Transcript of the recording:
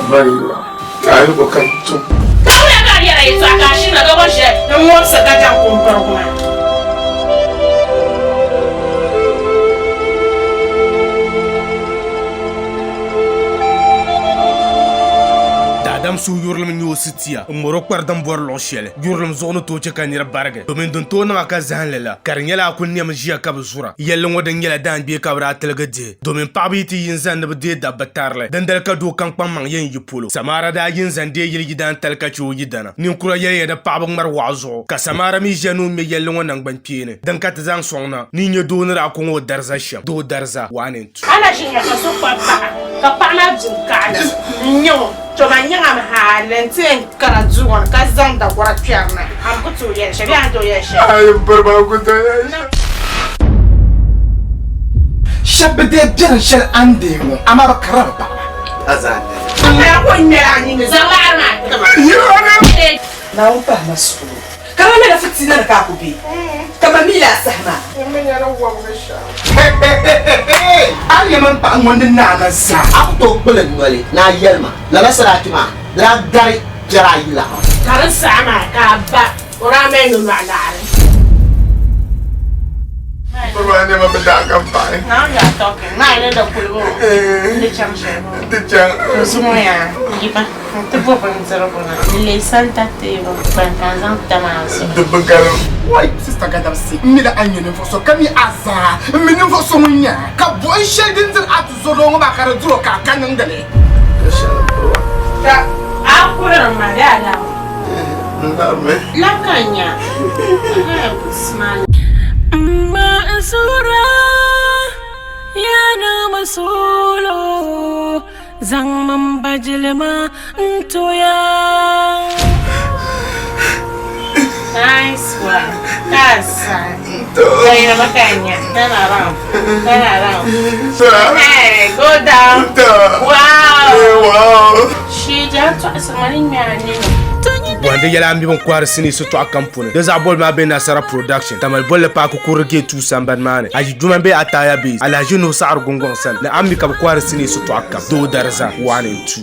Very well. Ka a yi bo ka n tum. Ka wula ka a yɛra yɛtɔɣa ka a shirina ka bɔri shɛli n-ŋɔbisi ka chaŋ pumpɔrigu maa? Daadam suhuyurilim n-nyɛ o sitiya n-ŋmɛr o kpari din bɔri luɣ shɛli. Yurilim zuɣu ni tooi chɛ ka nira barigi, domin din tooi niŋ a ka zahim li la, ka di nyɛla a kul nɛmi ʒiya ka bi zura. Yɛlli ŋɔ din nyɛla daangbee ka bɛ daa tiligi dihi, domin paɣiba yi ti yi n-zani ni bɛ deei dabba tarili, dindali ka doo kam kpaŋmaŋ yɛn yi polo. Samaara daa yi n-zani deei yili yidaantali ka chɛ o yidana. Ninkura yɛliya ni paɣiba ŋmari waɣu zuɣu, ka Samaara mi ʒiya ni o ŋme yɛlli ŋɔ naŋgbankpeeni. Din ka ti zaŋ sɔŋ na ni n-nyɛ doo ni daa kɔŋ o dariza shɛm, doo dariza, one and two. A na ʒi nya ka so kpabi paɣa, ka paɣa maa di n-kaɣi n-nyɛ o, to man nyaŋam hali nti yɛn kana duu ŋɔ ni ka zaŋ dagɔra kpɛri na, a mi ku tooi yɛli shɛli bee a ni tooi yɛli shɛli. A yi biri maa ku tooi yɛli shɛli. Shɛba bi deei biɛrim shɛli a ni deei ŋɔ, amaa bɛ karila bɛ paɣiba. A paya ka o ŋmɛri a nini zaŋ laɣiri maa ti ma. Naawuni pahi ma suɣulo. Ka ma mila fitiina ni ka a ku be, ka ma mi la a saha maa. A ni yɛn paɣi ŋun ni naai ma zaa. A ku tooi kpuli n noli ni a yɛli ma, Lala sarati maa di daa gari piɛri ayi la. Ka di saha maa ka a ba o daa mali nolɔɣu laɣiri. Bɛ nɛma bi daa ka paɣi. Now you are talking. Maa ni di kulibu n-di chaŋ shɛli ŋɔ. Di chaŋ. To zuŋɔ yaa yiba n-ti bo bindirigu na n-leei santa table kpani ka n zaŋ tam a zuɣu. Di bi galim. Wai Sista Gadamsi, m mila a ni nyɛ ninvuɣ so ka mi a zaa. M mi ninvuɣ so ŋun nyɛ a, ka buɣim shɛli din diri a tuzɔdoo ŋɔ maa ka di dir o ka a ka niŋdi li. Ka shɛli m-piri ba. Ka a kuhiri ma bee a larimi? N larimi. Lab ka n nya. Smile. M ma n suhura, yaa niŋmi suɣulo, zaŋmi m ba jilima n-ti o ya. Nice one. That's Turn around. Turn around. Hey, go down. Wow. Wow. She just tɔɣisi ma ni ŋmɛ a nini. Bɔhindi yɛla a mi bin kɔhiri sinii sitɔɣu kam puuni. Di zaɣ boli maa be Nasara Production, Tamale bolli paaki kurili gate 2 sambani maa ni. Ayi juma m-be Ataya Base, Alhaji Nuhu Saɣiri Gungɔŋ sani ni a mi ka bɛ kɔhiri sinii sitɔɣu kam. Doo Dariza 1 and 2.